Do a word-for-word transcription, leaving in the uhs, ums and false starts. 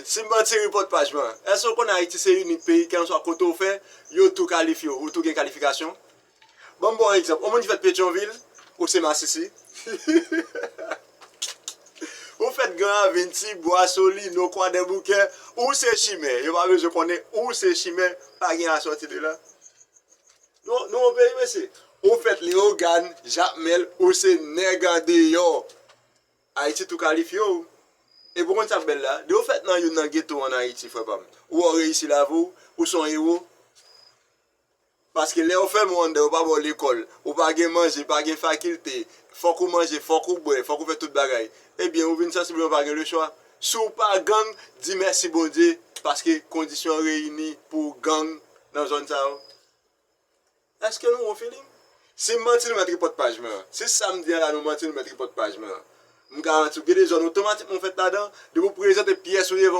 Si m manti, repòt paj mwen. Èske w konn Ayiti se inik peyi, kèlkanswa kote w fè, yo tou kalifye w, ou tou gen kalifikasyon? Ban m ba w yon egzanp. Yon moun ki fèt Petyonvil, ou se masisi. Ou fèt Gran Ravin, Tibwa, Solino, Kwadèboukè, ou se chimè. Yo pa bezwen konnen ou se chimè, pa gen a sòti de la. Nou, nou yon peyi, mesye. Ou fèt Leyogàn, Jakmèl, ou se nèg andeyò. Ayiti tou kalifye w. E pou konn sa k bèl la, de w fèt nan youn nan geto ann Ayiti, frè pa m, ou wè w reyisi lavi w, ou se yon ewo. Paske lè yo fèmen w anndan, yo pa ba w lekòl, ou pa gen manje, pa gen fakilte, fòk ou manje, fòk ou bwè, fòk ou fè tout bagay. Ebyen, ou vin sansib lè w pa gen lechwa. Si w pa gang, di mèsi Bondye, paske kondisyon reyini pou w gang nan zòn sa yo. Èske nou on feeling? Si m manti, nou mèt repòt paj mwen an. Si sa m di an la nou manti, nou mèt repòt paj mwen an. M garanti w, gen de zòn otomatikman w fèt ladan, depi w prezante pyès ou devan